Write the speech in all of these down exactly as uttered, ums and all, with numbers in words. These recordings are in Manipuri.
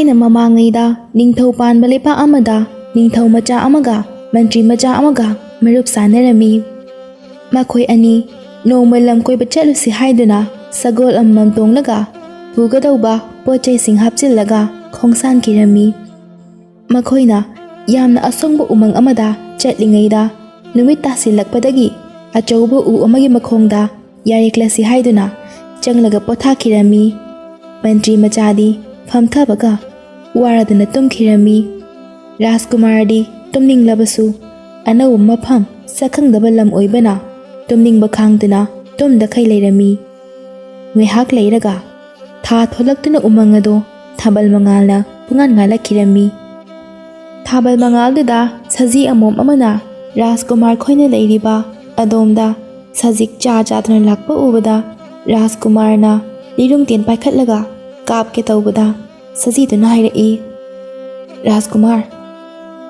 ꯑꯩꯅ ꯃꯃꯥꯡꯉꯩꯗ ꯅꯤꯡꯊꯧ ꯄꯥꯟꯕ ꯂꯩꯕꯥꯛ ꯑꯃꯗ ꯅꯤꯡꯊꯧ ꯃꯆꯥ ꯑꯃꯒ ꯃꯟꯇ꯭ꯔꯤ ꯃꯆꯥ ꯑꯃꯒ ꯃꯔꯨꯞ ꯁꯥꯟꯅꯔꯝꯃꯤ꯫ ꯃꯈꯣꯏ ꯑꯅꯤ ꯅꯣꯡꯃ ꯂꯝ ꯀꯣꯏꯕ ꯆꯠꯂꯨꯁꯤ ꯍꯥꯏꯗꯨꯅ ꯁꯒꯣꯜ ꯑꯃꯃꯝ ꯇꯣꯡꯂꯒ ꯄꯨꯒꯗꯧꯕ ꯄꯣꯠ ꯆꯩꯁꯤꯡ ꯍꯥꯞꯆꯤꯜꯂꯒ ꯈꯣꯡꯁꯥꯟꯈꯤꯔꯝꯃꯤ꯫ ꯃꯈꯣꯏꯅ ꯌꯥꯝꯅ ꯑꯁꯣꯡꯕ ꯎꯃꯪ ꯑꯃꯗ ꯆꯠꯂꯤꯉꯩꯗ ꯅꯨꯃꯤꯠ ꯇꯥꯁꯤꯜꯂꯛꯄꯗꯒꯤ ꯑꯆꯧꯕ ꯎ ꯑꯃꯒꯤ ꯃꯈꯣꯡꯗ ꯌꯥꯔꯦꯛꯂꯁꯤ ꯍꯥꯏꯗꯨꯅ ꯆꯪꯂꯒ ꯄꯣꯊꯥꯈꯤꯔꯝꯃꯤ꯫ ꯃꯟꯇ꯭ꯔꯤ ꯃꯆꯥꯗꯤ ꯐꯝꯊꯕꯒ ꯋꯥꯔꯗꯨꯅ ꯇꯨꯝꯈꯤꯔꯝꯃꯤ꯫ ꯔꯥꯖꯀꯨꯃꯥꯔꯗꯤ ꯇꯨꯝꯅꯤꯡꯂꯕꯁꯨ ꯑꯅꯧꯕ ꯃꯐꯝ ꯁꯛꯈꯪꯗꯕ ꯂꯝ ꯑꯣꯏꯕꯅ ꯇꯨꯝꯅꯤꯡꯕ ꯈꯥꯡꯗꯨꯅ ꯇꯨꯝꯗꯈꯩ ꯂꯩꯔꯝꯃꯤ꯫ ꯉꯥꯏꯍꯥꯛ ꯂꯩꯔꯒ ꯊꯥ ꯊꯣꯛꯂꯛꯇꯨꯅ ꯎꯃꯪ ꯑꯗꯣ ꯊꯥꯕꯜ ꯃꯉꯥꯜꯅ ꯄꯨꯡꯉꯥꯟ ꯉꯥꯜꯂꯛꯈꯤꯔꯝꯃꯤ꯫ ꯊꯥꯕꯜ ꯃꯉꯥꯜꯗꯨꯗ ꯁꯖꯤ ꯑꯃꯣꯝ ꯑꯃꯅ ꯔꯥꯖꯀꯨꯃꯥꯔ ꯈꯣꯏꯅ ꯂꯩꯔꯤꯕ ꯑꯗꯣꯝꯗ ꯁꯖꯤꯛ ꯆꯥ ꯆꯥꯗꯨꯅ ꯂꯥꯛꯄ ꯎꯕꯗ ꯔꯥꯖꯀꯨꯃꯥꯔꯅ ꯂꯤꯔꯨꯡꯇꯦꯟ ꯄꯥꯏꯈꯠꯂꯒ ꯀꯥꯞꯀꯦ ꯇꯧꯕꯗ ꯁꯖꯤꯗꯨꯅ ꯍꯥꯏꯔꯛꯏ, "ꯔꯥꯖꯀꯨꯃꯥꯔ,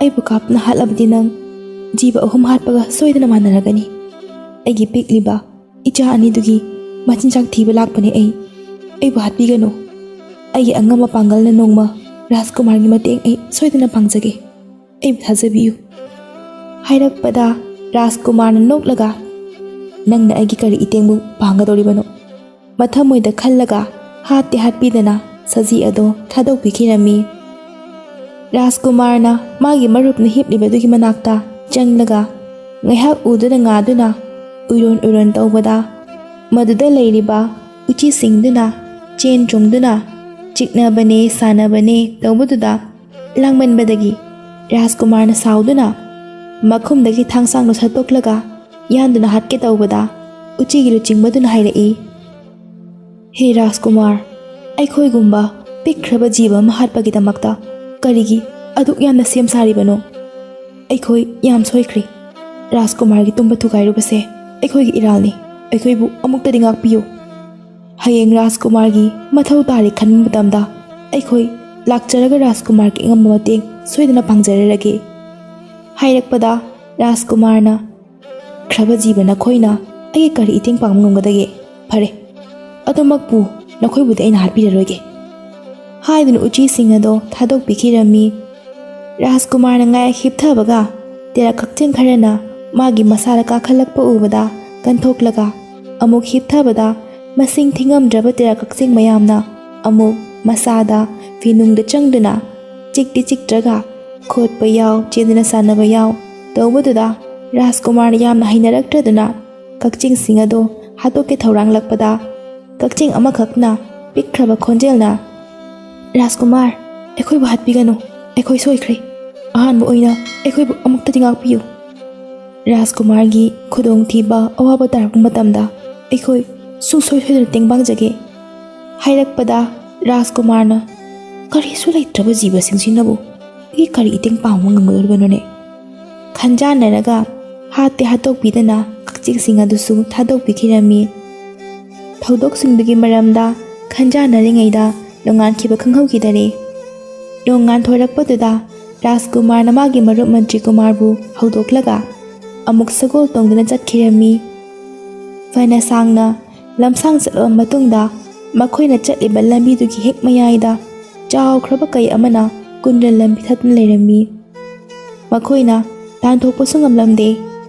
ꯑꯩꯕꯨ ꯀꯥꯞꯇꯨꯅ ꯍꯥꯠꯂꯕꯗꯤ ꯅꯪ ꯖꯤꯕ ꯑꯍꯨꯝ ꯍꯥꯠꯄꯒ ꯁꯣꯏꯗꯅ ꯃꯥꯟꯅꯔꯒꯅꯤ꯫ ꯑꯩꯒꯤ ꯄꯤꯛꯂꯤꯕ ꯏꯆꯥ ꯑꯅꯤꯗꯨꯒꯤ ꯃꯆꯤꯟꯖꯥꯛ ꯊꯤꯕ ꯂꯥꯛꯄꯅꯦ ꯑꯩ꯫ ꯑꯩꯕꯨ ꯍꯥꯠꯄꯤꯒꯅꯨ꯫ ꯑꯩꯒꯤ ꯑꯉꯝꯕ ꯄꯥꯡꯒꯜꯅ ꯅꯣꯡꯃ ꯔꯥꯖꯀꯨꯃꯥꯔꯒꯤ ꯃꯇꯦꯡ ꯑꯩ ꯁꯣꯏꯗꯅ ꯄꯥꯡꯖꯒꯦ꯫ ꯑꯩꯕꯨ ꯊꯥꯖꯕꯤꯌꯨ" ꯍꯥꯏꯔꯛꯄꯗ ꯔꯥꯖꯀꯨꯃꯥꯔꯅ ꯅꯣꯛꯂꯒ, "ꯅꯪꯅ ꯑꯩꯒꯤ ꯀꯔꯤ ꯏꯇꯦꯡꯕꯨ ꯄꯥꯡꯒꯗꯧꯔꯤꯕꯅꯣ?" ꯃꯊꯃꯣꯏꯗ ꯈꯜꯂꯒ ꯍꯥꯠꯇꯤ ꯍꯥꯠꯄꯤꯗꯅ ꯁꯖꯤ ꯑꯗꯣ ꯊꯥꯗꯣꯛꯄꯤꯈꯤꯔꯝꯃꯤ꯫ ꯔꯥꯖꯀꯨꯃꯥꯔꯅ ꯃꯥꯒꯤ ꯃꯔꯨꯞꯅ ꯍꯤꯞꯂꯤꯕꯗꯨꯒꯤ ꯃꯅꯥꯛꯇ ꯆꯪꯂꯒ ꯉꯥꯏꯍꯥꯛ ꯎꯗꯨꯅ ꯉꯥꯗꯨꯅ ꯎꯏꯔꯣꯟ ꯎꯏꯔꯣꯟ ꯇꯧꯕꯗ ꯃꯗꯨꯗ ꯂꯩꯔꯤꯕ ꯎꯆꯤꯁꯤꯡꯗꯨꯅ ꯆꯦꯟ ꯆꯣꯡꯗꯨꯅ ꯆꯤꯛꯅꯕꯅꯦ ꯁꯥꯟꯅꯕꯅꯦ ꯇꯧꯕꯗꯨꯗ ꯂꯥꯡꯃꯟꯕꯗꯒꯤ ꯔꯥꯖꯀꯨꯃꯥꯔꯅ ꯁꯥꯎꯗꯨꯅ ꯃꯈꯨꯝꯗꯒꯤ ꯊꯥꯡꯁꯥꯡꯗꯨ ꯁꯠꯇꯣꯛꯂꯒ ꯌꯥꯟꯗꯨꯅ ꯍꯥꯠꯀꯦ ꯇꯧꯕꯗ ꯎꯆꯤꯒꯤ ꯂꯨꯆꯤꯡꯕꯗꯨꯅ ꯍꯥꯏꯔꯛꯏ, "ꯍꯦ ꯔꯥꯖꯀꯨꯃꯥꯔ, ꯑꯩꯈꯣꯏꯒꯨꯝꯕ ꯄꯤꯛꯈ꯭ꯔꯕ ꯖꯤꯕ ꯑꯃ ꯍꯥꯠꯄꯒꯤꯗꯃꯛꯇ ꯀꯔꯤꯒꯤ ꯑꯗꯨꯛ ꯌꯥꯝꯅ ꯁꯦꯝ ꯁꯥꯔꯤꯕꯅꯣ? ꯑꯩꯈꯣꯏ ꯌꯥꯝ ꯁꯣꯏꯈ꯭ꯔꯦ꯫ ꯔꯥꯖꯀꯨꯃꯥꯔꯒꯤ ꯇꯨꯝꯕ ꯊꯨꯒꯥꯏꯔꯨꯕꯁꯦ ꯑꯩꯈꯣꯏꯒꯤ ꯏꯔꯥꯜꯅꯤ꯫ ꯑꯩꯈꯣꯏꯕꯨ ꯑꯃꯨꯛꯇꯗꯤ ꯉꯥꯛꯄꯤꯌꯨ꯫ ꯍꯌꯦꯡ ꯔꯥꯖꯀꯨꯃꯥꯔꯒꯤ ꯃꯊꯧ ꯇꯥꯔꯦ ꯈꯟꯕ ꯃꯇꯝꯗ ꯑꯩꯈꯣꯏ ꯂꯥꯛꯆꯔꯒ ꯔꯥꯖꯀꯨꯃꯥꯔꯒꯤ ꯑꯉꯝꯕ ꯃꯇꯦꯡ ꯁꯣꯏꯗꯅ ꯄꯥꯡꯖꯔꯔꯒꯦ" ꯍꯥꯏꯔꯛꯄꯗ ꯔꯥꯖꯀꯨꯃꯥꯔꯅ, "ꯈ꯭ꯔꯕ ꯖꯤꯕ ꯅꯈꯣꯏꯅ ꯑꯩꯒꯤ ꯀꯔꯤ ꯏꯇꯦꯡ ꯄꯥꯡꯕ ꯉꯝꯒꯗꯒꯦ? ꯐꯔꯦ, ꯑꯗꯨꯃꯛꯄꯨ ꯅꯈꯣꯏꯕꯨꯗꯤ ꯑꯩꯅ ꯍꯥꯠꯄꯤꯔꯔꯣꯏꯒꯦ꯫ ꯍꯥꯏꯗꯨꯅ ꯎꯆꯤꯁꯤꯡ ꯑꯗꯣ ꯊꯥꯗꯣꯛꯄꯤꯈꯤꯔꯝꯃꯤ꯫ ꯔꯥꯖꯀꯨꯃꯥꯔꯅ ꯉꯥꯏꯍꯥꯛ ꯍꯤꯞꯊꯕꯒ ꯇꯦꯔꯥ ꯀꯛꯆꯦꯡ ꯈꯔꯅ ꯃꯥꯒꯤ ꯃꯁꯥꯗ ꯀꯥꯈꯠꯂꯛꯄ ꯎꯕꯗ ꯀꯟꯊꯣꯛꯂꯒ ꯑꯃꯨꯛ ꯍꯤꯞꯊꯕꯗ ꯃꯁꯤꯡ ꯊꯤꯉꯝꯗ꯭ꯔꯕ ꯇꯦꯔꯥ ꯀꯛꯆꯦꯡ ꯃꯌꯥꯝꯅ ꯑꯃꯨꯛ ꯃꯁꯥꯗ ꯐꯤꯅꯨꯡꯗ ꯆꯪꯗꯨꯅ ꯆꯤꯛꯇꯤ ꯆꯤꯛꯇ꯭ꯔꯒ ꯈꯣꯠꯄ ꯌꯥꯎ, ꯆꯦꯟꯗꯨꯅ ꯁꯥꯟꯅꯕ ꯌꯥꯎ ꯇꯧꯕꯗꯨꯗ ꯔꯥꯖꯀꯨꯃꯥꯔꯅ ꯌꯥꯝꯅ ꯍꯩꯅꯔꯛꯇ꯭ꯔꯗꯨꯅ ꯀꯛꯆꯦꯡꯁꯤꯡ ꯑꯗꯣ ꯍꯥꯠꯇꯣꯛꯀꯦ ꯊꯧꯔꯥꯡꯂꯛꯄꯗ ꯀꯛꯆꯦꯡ ꯑꯃꯈꯛꯅ ꯄꯤꯛꯈ꯭ꯔꯕ ꯈꯣꯟꯖꯦꯜꯅ, "ꯔꯥꯖꯀꯨꯃꯥꯔ, ꯑꯩꯈꯣꯏꯕꯨ ꯍꯥꯠꯄꯤꯒꯅꯨ꯫ ꯑꯩꯈꯣꯏ ꯁꯣꯏꯈ꯭ꯔꯦ꯫ ꯑꯍꯥꯟꯕ ꯑꯣꯏꯅ ꯑꯩꯈꯣꯏꯕꯨ ꯑꯃꯨꯛꯇꯗꯤ ꯉꯥꯛꯄꯤꯌꯨ꯫ ꯔꯥꯖꯀꯨꯃꯥꯔꯒꯤ ꯈꯨꯗꯣꯡꯊꯤꯕ ꯑꯋꯥꯕ ꯇꯥꯔꯛꯄ ꯃꯇꯝꯗ ꯑꯩꯈꯣꯏ ꯁꯨꯡꯁꯣꯏ ꯁꯣꯏꯗꯅ ꯇꯦꯡꯕꯥꯡꯖꯒꯦ" ꯍꯥꯏꯔꯛꯄꯗ ꯔꯥꯖꯀꯨꯃꯥꯔꯅ, "ꯀꯔꯤꯁꯨ ꯂꯩꯇ꯭ꯔꯕ ꯖꯤꯕꯁꯤꯡꯁꯤꯅꯕꯨ ꯑꯩꯒꯤ ꯀꯔꯤ ꯏꯇꯦꯡ ꯄꯥꯡꯕ ꯉꯝꯒꯗꯧꯔꯤꯕꯅꯣꯅꯦ?" ꯈꯟꯖꯥꯟꯅꯔꯒ ꯍꯥꯠꯇꯤ ꯍꯥꯠꯇꯣꯛꯄꯤꯗꯅ ꯀꯛꯆꯦꯡꯁꯤꯡ ꯑꯗꯨꯁꯨ ꯊꯥꯗꯣꯛꯄꯤꯈꯤꯔꯝꯃꯤ꯫ ꯊꯧꯗꯣꯛꯁꯤꯡꯗꯨꯒꯤ ꯃꯔꯝꯗ ꯈꯟꯖꯥꯟꯅꯔꯤꯉꯩꯗ ꯅꯣꯡꯉꯥꯟꯈꯤꯕ ꯈꯪꯍꯧꯈꯤꯗꯔꯦ꯫ ꯅꯣꯡꯉꯥꯟꯊꯣꯔꯛꯄꯗꯨꯗ ꯔꯥꯖꯀꯨꯃꯥꯔꯅ ꯃꯥꯒꯤ ꯃꯔꯨꯞ ꯃꯟꯇ꯭ꯔꯤ ꯀꯨꯃꯥꯔꯕꯨ ꯍꯧꯗꯣꯛꯂꯒ ꯑꯃꯨꯛ ꯁꯒꯣꯜ ꯇꯣꯡꯗꯨꯅ ꯆꯠꯈꯤꯔꯝꯃꯤ꯫ ꯐꯅ ꯁꯥꯡꯅ ꯂꯝꯁꯥꯡ ꯆꯠꯂꯕ ꯃꯇꯨꯡꯗ ꯃꯈꯣꯏꯅ ꯆꯠꯂꯤꯕ ꯂꯝꯕꯤꯗꯨꯒꯤ ꯍꯦꯛ ꯃꯌꯥꯏꯗ ꯆꯥꯎꯈ꯭ꯔꯕ ꯀꯩ ꯑꯃꯅ ꯀꯨꯟꯗ ꯂꯝꯕꯤ ꯊꯠꯇꯨꯅ ꯂꯩꯔꯝꯃꯤ꯫ ꯃꯈꯣꯏꯅ ꯇꯥꯟꯊꯣꯛꯄꯁꯨ ꯉꯝꯂꯝꯗꯦ,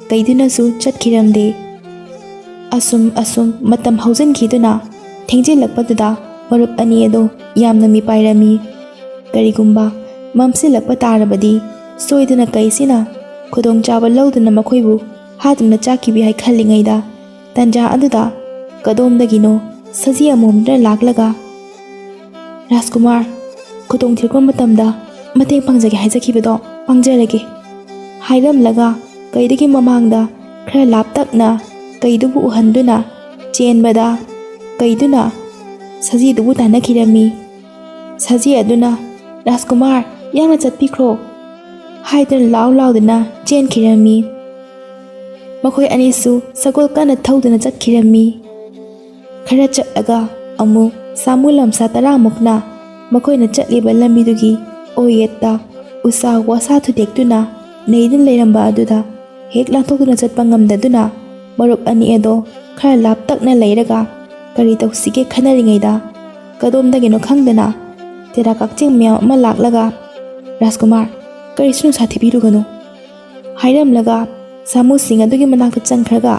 ꯀꯩꯗꯨꯅꯁꯨ ꯆꯠꯈꯤꯔꯝꯗꯦ꯫ ꯑꯁꯨꯝ ꯑꯁꯨꯝ ꯃꯇꯝ ꯍꯧꯖꯤꯟꯈꯤꯗꯨꯅ ꯊꯦꯡꯖꯤꯜꯂꯛꯄꯗꯨꯗ ꯃꯔꯨꯞ ꯑꯅꯤ ꯑꯗꯨ ꯌꯥꯝꯅ ꯃꯤꯄꯥꯏꯔꯝꯃꯤ꯫ ꯀꯔꯤꯒꯨꯝꯕ ꯃꯝꯁꯤꯜꯂꯛꯄ ꯇꯥꯔꯕꯗꯤ ꯁꯣꯏꯗꯅ ꯀꯩꯁꯤꯅ ꯈꯨꯗꯣꯡꯆꯥꯕ ꯂꯧꯗꯨꯅ ꯃꯈꯣꯏꯕꯨ ꯍꯥꯠꯇꯨꯅ ꯆꯥꯈꯤꯕ ꯌꯥꯏ ꯈꯜꯂꯤꯉꯩꯗ ꯇꯟꯖꯥ ꯑꯗꯨꯗ ꯀꯗꯣꯝꯗꯒꯤꯅꯣ ꯁꯖꯤ ꯑꯃꯣꯝꯗꯨꯅ ꯂꯥꯛꯂꯒ, "ꯔꯥꯖꯀꯨꯃꯥꯔ, ꯈꯨꯗꯣꯡ ꯊꯤꯔꯛꯄ ꯃꯇꯝꯗ ꯃꯇꯦꯡ ꯄꯥꯡꯖꯒꯦ ꯍꯥꯏꯖꯈꯤꯕꯗꯣ ꯄꯥꯡꯖꯔꯒꯦ" ꯍꯥꯏꯔꯝꯂꯒ ꯀꯩꯗꯨꯒꯤ ꯃꯃꯥꯡꯗ ꯈꯔ ꯂꯥꯞꯇꯛꯅ ꯀꯩꯗꯨꯕꯨ ꯎꯍꯟꯗꯨꯅ ꯆꯦꯟꯕꯗ ꯀꯩꯗꯨꯅ ꯁꯖꯤꯗꯨꯕꯨ ꯇꯥꯟꯅꯈꯤꯔꯝꯃꯤ꯫ ꯁꯖꯤ ꯑꯗꯨꯅ, "ꯔꯥꯖꯀꯨꯃꯥꯔ, ꯌꯥꯡꯅ ꯆꯠꯄꯤꯈ꯭ꯔꯣ" ꯍꯥꯏꯗꯨꯅ ꯂꯥꯎ ꯂꯥꯎꯗꯨꯅ ꯆꯦꯟꯈꯤꯔꯝꯃꯤ꯫ ꯃꯈꯣꯏ ꯑꯅꯤꯁꯨ ꯁꯒꯣꯜ ꯀꯟꯅ ꯊꯧꯗꯨꯅ ꯆꯠꯈꯤꯔꯝꯃꯤ꯫ ꯈꯔ ꯆꯠꯂꯒ ꯑꯃꯨꯛ ꯁꯥꯃꯨ ꯂꯝꯁꯥ ꯇꯔꯥꯃꯨꯛꯅ ꯃꯈꯣꯏꯅ ꯆꯠꯂꯤꯕ ꯂꯝꯕꯤꯗꯨꯒꯤ ꯑꯣꯏꯌꯦꯠꯇ ꯎꯁꯥ ꯋꯥꯁꯥ ꯊꯨꯗꯦꯛꯇꯨꯅ ꯅꯩꯗꯨꯅ ꯂꯩꯔꯝꯕ ꯑꯗꯨꯗ ꯍꯦꯛ ꯂꯥꯟꯊꯣꯛꯇꯨꯅ ꯆꯠꯄ ꯉꯝꯗꯗꯨꯅ ꯃꯔꯨꯞ ꯑꯅꯤ ꯑꯗꯣ ꯈꯔ ꯂꯥꯞꯇꯛꯅ ꯂꯩꯔꯒ ꯀꯔꯤ ꯇꯧꯁꯤꯒꯦ ꯈꯟꯅꯔꯤꯉꯩꯗ ꯀꯗꯣꯝꯗꯒꯤꯅꯣ ꯈꯪꯗꯅ ꯇꯦꯔꯥ ꯀꯛꯆꯦꯡ ꯃꯌꯥꯝ ꯑꯃ ꯂꯥꯛꯂꯒ, "ꯔꯥꯖꯀꯨꯃꯥꯔ, ꯀꯔꯤꯁꯨ ꯅꯨꯡꯁꯥ ꯊꯤꯕꯤꯔꯨꯒꯅꯨ" ꯍꯥꯏꯔꯝꯂꯒ, ꯁꯥꯃꯨꯁꯤꯡ ꯑꯗꯨꯒꯤ ꯃꯅꯥꯛꯇ ꯆꯪꯈ꯭ꯔꯒ,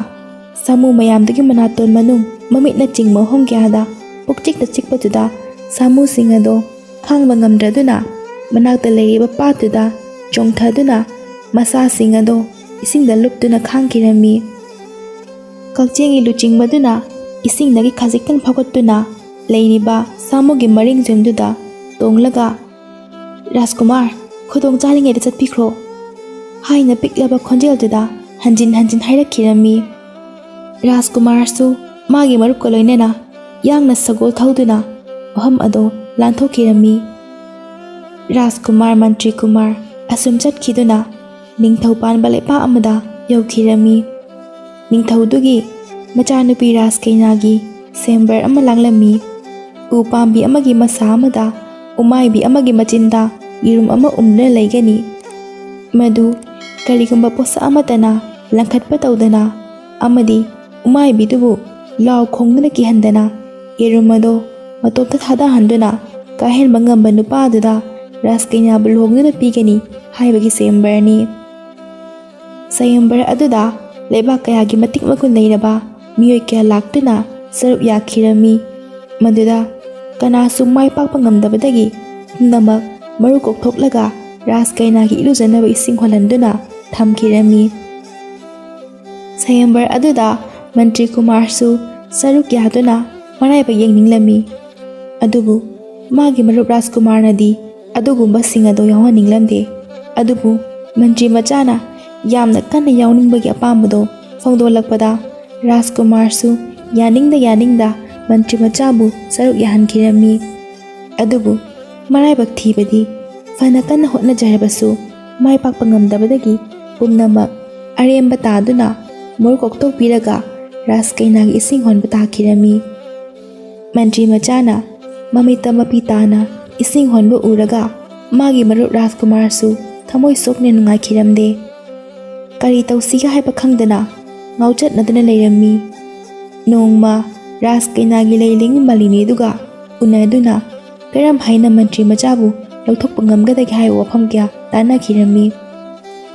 ꯁꯥꯃꯨ ꯃꯌꯥꯝꯗꯨꯒꯤ ꯃꯅꯥꯇꯣꯟ ꯃꯅꯨꯡ, ꯃꯃꯤꯠꯅꯆꯤꯡꯕ ꯃꯐꯝ ꯀꯌꯥꯗ ꯄꯨꯛꯆꯤꯛꯇ ꯆꯤꯛꯄꯗꯨꯗ, ꯁꯥꯃꯨꯁꯤꯡ ꯑꯗꯣ ꯈꯥꯡꯕ ꯉꯝꯗ꯭ꯔꯗꯨꯅ, ꯃꯅꯥꯛꯇ ꯂꯩꯔꯤꯕ ꯄꯥꯠꯇꯨꯗ ꯆꯣꯡꯊꯗꯨꯅ, ꯃꯁꯥꯁꯤꯡ ꯑꯗꯣ ꯏꯁꯤꯡꯗ ꯂꯨꯞꯇꯨꯅ ꯈꯥꯡꯈꯤꯔꯝꯃꯤ꯫ ꯀꯛꯆꯦꯡꯒꯤ ꯂꯨꯆꯤꯡꯕꯗꯨꯅ ꯏꯁꯤꯡꯗꯒꯤ ꯈꯖꯤꯛꯇꯪ ꯐꯥꯎꯒꯠꯇꯨꯅ ꯂꯩꯔꯤꯕ ꯁꯥꯃꯨꯒꯤ ꯃꯔꯤꯡꯁꯤꯡꯗꯨꯗ ꯇꯣꯡꯂꯒ, "ꯔꯥꯖꯀꯨꯃꯥꯔ, ꯈꯨꯗꯣꯡ ꯆꯥꯔꯤꯉꯩꯗ ꯆꯠꯄꯤꯈ꯭ꯔꯣ" ꯍꯥꯏꯅ ꯄꯤꯛꯂꯕ ꯈꯣꯟꯖꯦꯜꯗꯨꯗ ꯍꯟꯖꯤꯟ ꯍꯟꯖꯤꯟ ꯍꯥꯏꯔꯛꯈꯤꯔꯝꯃꯤ꯫ ꯔꯥꯖꯀꯨꯃꯥꯔꯁꯨ ꯃꯥꯒꯤ ꯃꯔꯨꯞꯀ ꯂꯣꯏꯅꯅ ꯌꯥꯡꯅ ꯁꯒꯣꯜ ꯊꯧꯗꯨꯅ ꯃꯐꯝ ꯑꯗꯣ ꯂꯥꯟꯊꯣꯛꯈꯤꯔꯝꯃꯤ꯫ ꯔꯥꯖꯀꯨꯃꯥꯔ, ꯃꯟꯇ꯭ꯔꯤ ꯀꯨꯃꯥꯔ ꯑꯁꯨꯝ ꯆꯠꯈꯤꯗꯨꯅ ꯅꯤꯡꯊꯧ ꯄꯥꯟꯕ ꯂꯩꯄꯥꯛ ꯑꯃꯗ ꯌꯧꯈꯤꯔꯝꯃꯤ꯫ ꯅꯤꯡꯊꯧꯗꯨꯒꯤ ꯃꯆꯥꯅꯨꯄꯤ ꯔꯥꯖꯀꯩꯅꯥꯒꯤ ꯁꯦꯝꯕꯔ ꯑꯃ ꯂꯥꯡꯂꯝꯃꯤ꯫ ꯎ ꯄꯥꯝꯕꯤ ꯑꯃꯒꯤ ꯃꯁꯥ ꯑꯃꯗ ꯎꯃꯥꯏꯕꯤ ꯑꯃꯒꯤ ꯃꯆꯤꯟꯗ ꯌꯦꯔꯨꯝ ꯑꯃ ꯎꯝꯗꯨꯅ ꯂꯩꯒꯅꯤ꯫ ꯃꯗꯨ ꯀꯔꯤꯒꯨꯝꯕ ꯄꯣꯠꯁꯛ ꯑꯃꯠꯇꯅ ꯂꯪꯈꯠꯄ ꯇꯧꯗꯅ ꯑꯃꯗꯤ ꯎꯃꯥꯏꯕꯤꯗꯨꯕꯨ ꯂꯥꯎ ꯈꯣꯡꯗꯨꯅ ꯀꯤꯍꯟꯗꯅ ꯌꯦꯔꯨꯝ ꯑꯗꯣ ꯃꯇꯣꯝꯇ ꯊꯥꯗꯍꯟꯗꯨꯅ ꯀꯥꯏꯍꯟꯕ ꯉꯝꯕ ꯅꯨꯄꯥ ꯑꯗꯨꯗ ꯔꯥꯖꯀꯩꯅꯥꯕꯨ ꯂꯨꯍꯣꯡꯗꯨꯅ ꯄꯤꯒꯅꯤ ꯍꯥꯏꯕꯒꯤ ꯁꯦꯝꯕꯔꯅꯤ꯫ ꯁꯌꯦꯝꯕꯔ ꯑꯗꯨꯗ ꯂꯩꯕꯥꯛ ꯀꯌꯥꯒꯤ ꯃꯇꯤꯛ ꯃꯒꯨꯟ ꯂꯩꯔꯕ ꯃꯤꯑꯣꯏ ꯀꯌꯥ ꯂꯥꯛꯇꯨꯅ ꯁꯔꯨꯛ ꯌꯥꯈꯤꯔꯝꯃꯤ꯫ ꯃꯗꯨꯗ ꯀꯅꯥꯁꯨ ꯃꯥꯏ ꯄꯥꯛꯄ ꯉꯝꯗꯕꯗꯒꯤ ꯄꯨꯝꯅꯃꯛ ꯃꯔꯨ ꯀꯣꯛꯊꯣꯛꯂꯒ ꯔꯥꯖ ꯀꯩꯅꯥꯒꯤ ꯏꯔꯨꯖꯅꯕ ꯏꯁꯤꯡ ꯍꯣꯜꯍꯟꯗꯨꯅ ꯊꯝꯈꯤꯔꯝꯃꯤ꯫ ꯁꯌꯦꯝꯕꯔ ꯑꯗꯨꯗ ꯃꯟꯇ꯭ꯔꯤ ꯀꯨꯃꯥꯔꯁꯨ ꯁꯔꯨꯛ ꯌꯥꯗꯨꯅ ꯃꯔꯥꯏꯕꯛ ꯌꯦꯡꯅꯤꯡꯂꯝꯃꯤ꯫ ꯑꯗꯨꯕꯨ ꯃꯥꯒꯤ ꯃꯔꯨꯞ ꯔꯥꯖꯀꯨꯃꯥꯔꯅꯗꯤ ꯑꯗꯨꯒꯨꯝꯕꯁꯤꯡ ꯑꯗꯨ ꯌꯥꯎꯍꯟꯅꯤꯡꯂꯝꯗꯦ꯫ ꯑꯗꯨꯕꯨ ꯃꯟꯇ꯭ꯔꯤ ꯃꯆꯥꯅ ꯌꯥꯝꯅ ꯀꯟꯅ ꯌꯥꯎꯅꯤꯡꯕꯒꯤ ꯑꯄꯥꯝꯕꯗꯣ ꯐꯣꯡꯗꯣꯛꯂꯛꯄꯗ ꯔꯥꯖꯀꯨꯃꯥꯔꯁꯨ ꯌꯥꯅꯤꯡꯗ ꯌꯥꯅꯤꯡꯗ ꯃꯟꯇ꯭ꯔꯤ ꯃꯆꯥꯕꯨ ꯁꯔꯨꯛ ꯌꯥꯍꯟꯈꯤꯔꯝꯃꯤ꯫ ꯑꯗꯨꯕꯨ ꯃꯔꯥꯏꯕꯛ ꯊꯤꯕꯗꯤ ꯐꯅ ꯀꯟꯅ ꯍꯣꯠꯅꯖꯔꯕꯁꯨ ꯃꯥꯏ ꯄꯥꯛꯄ ꯉꯝꯗꯕꯗꯒꯤ ꯄꯨꯝꯅꯃꯛ ꯑꯔꯦꯝꯕ ꯇꯥꯗꯨꯅ ꯃꯔꯨ ꯀꯣꯛꯊꯣꯛꯄꯤꯔꯒ ꯔꯥꯖ ꯀꯩꯅꯥꯒꯤ ꯏꯁꯤꯡ ꯍꯣꯟꯕ ꯇꯥꯈꯤꯔꯝꯃꯤ꯫ ꯃꯟꯇ꯭ꯔꯤ ꯃꯆꯥꯅ ꯃꯃꯤꯠꯇ ꯃꯄꯤ ꯇꯥꯅ ꯏꯁꯤꯡ ꯍꯣꯟꯕ ꯎꯔꯒ ꯃꯥꯒꯤ ꯃꯔꯨꯞ ꯔꯥꯖꯀꯨꯃꯥꯔꯁꯨ ꯊꯃꯣꯏ ꯁꯣꯛꯅ ꯅꯨꯡꯉꯥꯏꯈꯤꯔꯝꯗꯦ꯫ ꯀꯔꯤ ꯇꯧꯁꯤꯒꯦ ꯍꯥꯏꯕ ꯈꯪꯗꯅ ꯉꯥꯎꯆꯠꯅꯗꯨꯅ ꯂꯩꯔꯝꯃꯤ꯫ ꯅꯣꯡꯃ ꯔꯥꯖ ꯀꯩꯅꯥꯒꯤ ꯂꯩꯂꯦꯡꯕꯤ ꯃꯥꯂꯤꯅꯤꯗꯨꯒ ꯎꯅꯗꯨꯅ ꯀꯔꯝ ꯍꯥꯏꯅ ꯃꯟꯇ꯭ꯔꯤ ꯃꯆꯥꯕꯨ ꯂꯧꯊꯣꯛꯄ ꯉꯝꯒꯗꯒꯦ ꯍꯥꯏꯕ ꯋꯥꯐꯝ ꯀꯌꯥ ꯇꯥꯟꯅꯈꯤꯔꯝꯃꯤ꯫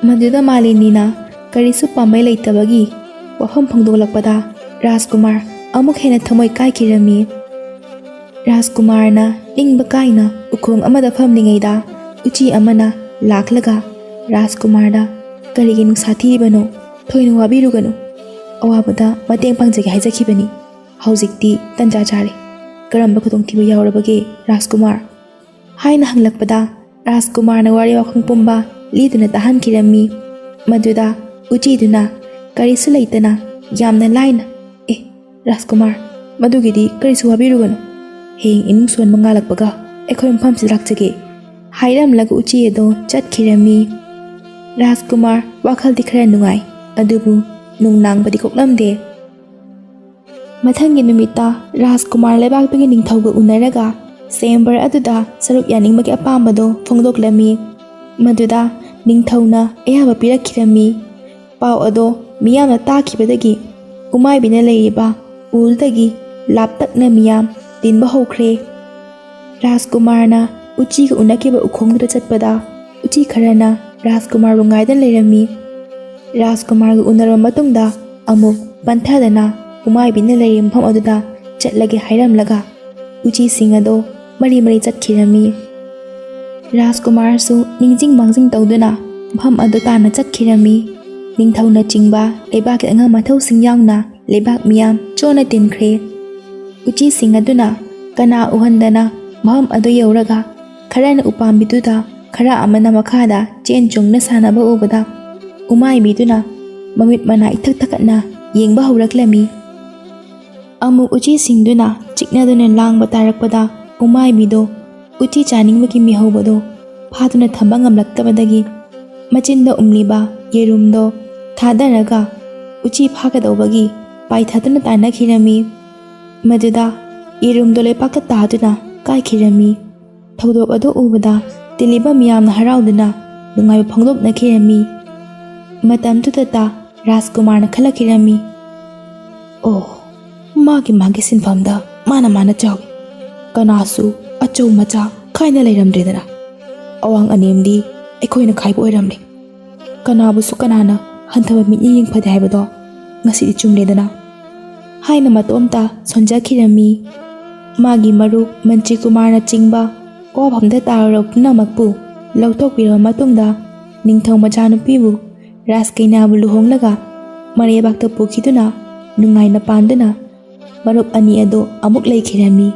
ꯃꯗꯨꯗ ꯃꯥꯂꯤꯅꯤꯅ ꯀꯔꯤꯁꯨ ꯄꯥꯝꯕꯩ ꯂꯩꯇꯕꯒꯤ ꯋꯥꯐꯝ ꯐꯣꯡꯗꯣꯛꯂꯛꯄꯗ ꯔꯥꯖꯀꯨꯃꯥꯔ ꯑꯃꯨꯛ ꯍꯦꯟꯅ ꯊꯃꯣꯏ ꯀꯥꯏꯈꯤꯔꯝꯃꯤ꯫ ꯔꯥꯖꯀꯨꯃꯥꯔꯅ ꯅꯤꯡꯕ ꯀꯥꯏꯅ ꯎꯈꯣꯡ ꯑꯃꯗ ꯐꯝꯂꯤꯉꯩꯗ ꯎꯆꯤ ꯑꯃꯅ ꯂꯥꯛꯂꯒ ꯔꯥꯖꯀꯨꯃꯥꯔꯗ "ꯀꯔꯤꯒꯤ ꯅꯨꯡꯁꯥ ꯊꯤꯔꯤꯕꯅꯣ? ꯊꯣꯏꯅ ꯋꯥꯕꯤꯔꯨꯒꯅꯨ꯫ ꯑꯋꯥꯕꯗ ꯃꯇꯦꯡ ꯄꯥꯡꯖꯒꯦ ꯍꯥꯏꯖꯈꯤꯕꯅꯤ꯫ ꯍꯧꯖꯤꯛꯇꯤ ꯇꯟꯖꯥ ꯆꯥꯔꯦ꯫ ꯀꯔꯝꯕ ꯈꯨꯗꯣꯡꯊꯤꯕ ꯌꯥꯎꯔꯕꯒꯦ, ꯔꯥꯖꯀꯨꯃꯥꯔ?" ꯍꯥꯏꯅ ꯍꯪꯂꯛꯄꯗ ꯔꯥꯖꯀꯨꯃꯥꯔꯅ ꯋꯥꯔꯤ ꯋꯥꯈꯜ ꯄꯨꯝꯕ ꯂꯤꯗꯨꯅ ꯇꯥꯍꯟꯈꯤꯔꯝꯃꯤ꯫ ꯃꯗꯨꯗ ꯎꯆꯤꯗꯨꯅ ꯀꯔꯤꯁꯨ ꯂꯩꯇꯅ ꯌꯥꯝꯅ ꯂꯥꯏꯅ, "ꯑꯦ, ꯔꯥꯖꯀꯨꯃꯥꯔ, ꯃꯗꯨꯒꯤꯗꯤ ꯀꯔꯤꯁꯨ ꯋꯥꯕꯤꯔꯨꯒꯅꯨ꯫ ꯍꯌꯦꯡ ꯏꯃꯨꯡ ꯁꯣꯟꯕ ꯉꯥꯜꯂꯛꯄꯒ ꯑꯩꯈꯣꯏ ꯃꯐꯝꯁꯤꯗ ꯂꯥꯛꯆꯒꯦ" ꯍꯥꯏꯔꯝꯂꯒ ꯎꯆꯤ ꯑꯗꯣ ꯆꯠꯈꯤꯔꯝꯃꯤ꯫ ꯔꯥꯖꯀꯨꯃꯥꯔ ꯋꯥꯈꯜꯗꯤ ꯈꯔ ꯅꯨꯡꯉꯥꯏ, ꯑꯗꯨꯕꯨ ꯅꯨꯡꯅꯥꯡꯕꯗꯤ ꯀꯣꯛꯂꯝꯗꯦ꯫ ꯃꯊꯪꯒꯤ ꯅꯨꯃꯤꯠꯇ ꯔꯥꯖꯀꯨꯃꯥꯔ ꯂꯩꯕꯥꯛꯇꯨꯒꯤ ꯅꯤꯡꯊꯧꯒ ꯎꯅꯔꯒ ꯁ꯭ꯋꯌꯝꯕꯔ ꯑꯗꯨꯗ ꯁꯔꯨꯛ ꯌꯥꯅꯤꯡꯕꯒꯤ ꯑꯄꯥꯝꯕꯗꯣ ꯐꯣꯡꯗꯣꯛꯂꯝꯃꯤ꯫ ꯃꯗꯨꯗ ꯅꯤꯡꯊꯧꯅ ꯑꯌꯥꯕ ꯄꯤꯔꯛꯈꯤꯔꯝꯃꯤ꯫ ꯄꯥꯎ ꯑꯗꯣ ꯃꯤꯌꯥꯝꯅ ꯇꯥꯈꯤꯕꯗꯒꯤ ꯎꯃꯥꯏꯕꯤꯅ ꯂꯩꯔꯤꯕ ꯎꯗꯒꯤ ꯂꯥꯞꯇꯛꯅ ꯃꯤꯌꯥꯝ ꯇꯤꯟꯕ ꯍꯧꯈ꯭ꯔꯦ꯫ ꯔꯥꯖꯀꯨꯃꯥꯔꯅ ꯎꯆꯤꯒ ꯎꯅꯈꯤꯕ ꯎꯈꯣꯡꯗꯨꯗ ꯆꯠꯄꯗ ꯎꯆꯤ ꯈꯔꯅ ꯔꯥꯖꯀꯨꯃꯥꯔꯕꯨ ꯉꯥꯏꯗꯨꯅ ꯂꯩꯔꯝꯃꯤ꯫ ꯔꯥꯖꯀꯨꯃꯥꯔꯒ ꯎꯅꯔꯕ ꯃꯇꯨꯡꯗ ꯑꯃꯨꯛ ꯄꯟꯊꯗꯅ ꯎꯃꯥꯏꯕꯤꯅ ꯂꯩꯔꯤꯕ ꯃꯐꯝ ꯑꯗꯨꯗ ꯆꯠꯂꯒꯦ ꯍꯥꯏꯔꯝꯂꯒ ꯎꯆꯤꯁꯤꯡ ꯑꯗꯣ ꯃꯔꯤ ꯃꯔꯤ ꯆꯠꯈꯤꯔꯝꯃꯤ꯫ ꯔꯥꯖꯀꯨꯃꯥꯔꯁꯨ ꯅꯤꯡꯁꯤꯡ ꯃꯥꯡꯖꯤꯡ ꯇꯧꯗꯨꯅ ꯃꯐꯝ ꯑꯗꯨ ꯇꯥꯟꯅ ꯆꯠꯈꯤꯔꯝꯃꯤ꯫ ꯅꯤꯡꯊꯧꯅꯆꯤꯡꯕ ꯂꯩꯕꯥꯛꯀꯤ ꯑꯉꯝ ꯑꯊꯧꯁꯤꯡ ꯌꯥꯎꯅ ꯂꯩꯕꯥꯛ ꯃꯤꯌꯥꯝ ꯆꯣꯟꯅ ꯇꯤꯟꯈ꯭ꯔꯦ꯫ ꯎꯆꯤꯁꯤꯡ ꯑꯗꯨꯅ ꯀꯅꯥ ꯎꯍꯟꯗꯅ ꯃꯐꯝ ꯑꯗꯨ ꯌꯧꯔꯒ ꯈꯔꯅ ꯎꯄꯥꯝꯕꯤꯗꯨꯗ, ꯈꯔ ꯑꯃꯅ ꯃꯈꯥꯗ ꯆꯦꯟ ꯆꯣꯡꯅ ꯁꯥꯟꯅꯕ ꯎꯕꯗ ꯎꯃꯥꯏꯕꯤꯗꯨꯅ ꯃꯃꯤꯠ ꯃꯅꯥ ꯏꯊꯛ ꯊꯛꯀꯠꯅ ꯌꯦꯡꯕ ꯍꯧꯔꯛꯂꯝꯃꯤ꯫ ꯑꯃꯨꯛ ꯎꯆꯤꯁꯤꯡꯗꯨꯅ ꯆꯤꯛꯅꯗꯨꯅ ꯂꯥꯡꯕ ꯇꯥꯔꯛꯄꯗ ꯎꯃꯥꯏꯕꯤꯗꯣ ꯎꯆꯤ ꯆꯥꯅꯤꯡꯕꯒꯤ ꯃꯤꯍꯧꯕꯗꯣ ꯐꯥꯗꯨꯅ ꯊꯝꯕ ꯉꯝꯂꯛꯇꯕꯗꯒꯤ ꯃꯆꯤꯟꯗ ꯎꯝꯂꯤꯕ ꯌꯦꯔꯨꯝꯗꯣ ꯊꯥꯗꯔꯒ ꯎꯆꯤ ꯐꯥꯒꯗꯧꯕꯒꯤ ꯄꯥꯏꯊꯗꯨꯅ ꯇꯥꯟꯅꯈꯤꯔꯝꯃꯤ꯫ ꯃꯗꯨꯗ ꯌꯦꯔꯨꯝꯗꯣ ꯂꯩꯄꯥꯛꯇ ꯇꯥꯗꯨꯅ ꯀꯥꯏꯈꯤꯔꯝꯃꯤ꯫ ꯊꯧꯗꯣꯛ ꯑꯗꯨ ꯎꯕꯗ ꯇꯤꯜꯂꯤꯕ ꯃꯤꯌꯥꯝꯅ ꯍꯔꯥꯎꯗꯨꯅ ꯅꯨꯡꯉꯥꯏꯕ ꯐꯣꯡꯗꯣꯛꯅꯈꯤꯔꯝꯃꯤ꯫ ꯃꯇꯝꯗꯨꯗꯇ ꯔꯥꯖꯀꯨꯃꯥꯔꯅ ꯈꯜꯂꯛꯈꯤꯔꯝꯃꯤ, "ꯑꯣ, ꯃꯥꯒꯤ ꯃꯥꯒꯤ ꯁꯤꯟꯐꯝꯗ ꯃꯥꯅ ꯃꯥꯅ ꯆꯥꯎꯏ꯫ ꯀꯅꯥꯁꯨ ꯑꯆꯧ ꯃꯆꯥ ꯈꯥꯏꯅ ꯂꯩꯔꯝꯗ꯭ꯔꯦꯗꯅ꯫ ꯑꯋꯥꯡ ꯑꯅꯦꯝꯗꯤ ꯑꯩꯈꯣꯏꯅ ꯈꯥꯏꯕ ꯑꯣꯏꯔꯝꯂꯦ꯫ ꯀꯅꯥꯕꯨꯁꯨ ꯀꯅꯥꯅ ꯍꯟꯊꯕ ꯃꯤꯠꯌꯦꯡ ꯌꯦꯡꯐꯗꯦ ꯍꯥꯏꯕꯗꯣ ꯉꯁꯤꯗꯤ ꯆꯨꯝꯂꯦꯗꯅ" ꯍꯥꯏꯅ ꯃꯇꯣꯝꯇ ꯁꯣꯟꯖꯈꯤꯔꯝꯃꯤ꯫ ꯃꯥꯒꯤ ꯃꯔꯨꯞ ꯃꯟꯇ꯭ꯔꯤ ꯀꯨꯃꯥꯔꯅꯆꯤꯡꯕ ꯋꯥꯐꯝꯗ ꯇꯥꯔꯨꯔꯕ ꯄꯨꯝꯅꯃꯛꯄꯨ ꯂꯧꯊꯣꯛꯄꯤꯔꯕ ꯃꯇꯨꯡꯗ, ꯅꯤꯡꯊꯧ ꯃꯆꯥꯅꯨꯄꯤꯕꯨ ꯔꯥꯖꯀꯩꯅꯥꯕꯨ ꯂꯨꯍꯣꯡꯂꯒ ꯃꯔꯩꯕꯥꯛꯇ ꯄꯨꯈꯤꯗꯨꯅ ꯅꯨꯡꯉꯥꯏꯅ ꯄꯥꯟꯗꯨꯅ ꯃꯔꯨꯞ ꯑꯅꯤ ꯑꯗꯨ ꯑꯃꯨꯛ ꯂꯩꯈꯤꯔꯝꯃꯤ꯫